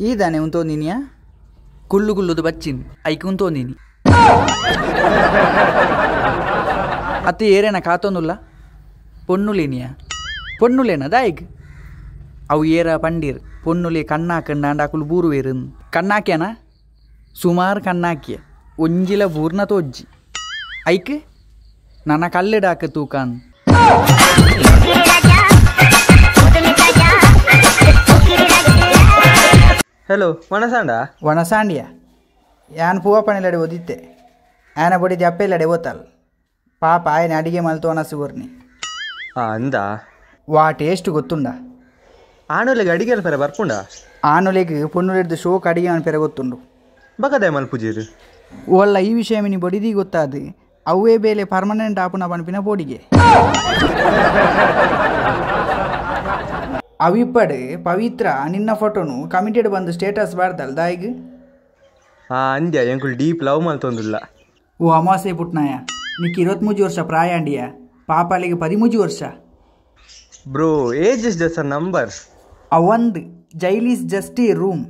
ಈ ದಾನೆ ಉಂತೋಂದಿನಿಯಾ ಕುಲ್ಲು ಕುಲ್ಲುದು ಬಚ್ಚಿನ್ ಐಕ್ ಉಂತೋಂದಿನಿ ಅತ್ತೆ ಏರೇನ ಕಾತೊಂದುಲ್ಲ ಪೊನ್ನುಲೇನಿಯಾ ಪೊನ್ನುಲೇನ ದಾಯಿಗ್ ಅವು ಏರ ಪಂಡೀರ್ ಪೊನ್ನುಲೆ ಕಣ್ಣಾಕಂಡಾಂಡ ಅಕುಲು ಬೂರುವೇರು ಕಣ್ಣಾಕ್ಯಾನ ಸುಮಾರು ಕಣ್ಣಾಕಿಯ ಒಂಜಿಲ ಬೂರ್ನ ತೋಜ್ಜಿ ಐಕ್ ನನ್ನ ಕಲ್ಲೆಡಾಕ ತೂಕಾನ್ ಹಲೋ ವಣಸಾಂಡ ವಣಸಾಂಡಿಯ ಯಾನ್ ಪೂವಪ್ಪನಿಲಡೆ ಓದಿತ್ತೆ ಆನ ಬೊಡಿದಿ ಅಪ್ಪೆಲ್ಲಡೆ ಓತಲ್ ಪಾಪ ಆಯನ ಅಡಿಗೆ ಮಲ್ತು ಒಣಸು ಆ ಅಂದ ವಾ ಟೇಸ್ಟ್ ಗೊತ್ತುಂಡ ಆನುಲೆಗ್ ಅಡಿಗೆ ಅಲ್ಪರೆ ಬರ್ಪುಂಡ ಆನುಲೆಗ್ ಪೊನ್ನುಲೆಡ್ದು ಶೋಕ್ ಅಡಿಗೆ ಅನ್ಪೆರೆ ಗೊತ್ತುಂಡು ಬಕದೆ ಮಲ್ಪುಜೀರು ಒಲ್ಲ ಈ ವಿಷಯ ಮಿನಿ ಬೊಡಿದಿ ಗೊತ್ತಾದು ಅವೇ ಬೇಲೆ ಪರ್ಮನೆಂಟ್ ಆಪುನ ಪನ್ಪಿನ ಬೋಡಿಗೆ ಅವಿಪ್ಪಡು ಪವಿತ್ರ ನಿನ್ನ ಫೋಟೋನು ಕಮಿಟೆಡ್ ಬಂದು ಸ್ಟೇಟಸ್ ಬಾರ್ದಲ್ ದಾಯಿಗ್ ಆ ಅಂದ್ಯ ಎಂಕುಲು ಡೀಪ್ ಲವ್ ಮಲ್ತೊಂದುಲ್ಲ ಓ ಅಮಾಸೆ ಪುಟ್ನಾಯ ನಿಕ್ 23 ವರ್ಷ ಪ್ರಾಯ ಅಂಡಿಯ ಪಾಪಾಲಿಗೆ 13 ವರ್ಷ bro age is just a number ಅವಂದು jail is just a room.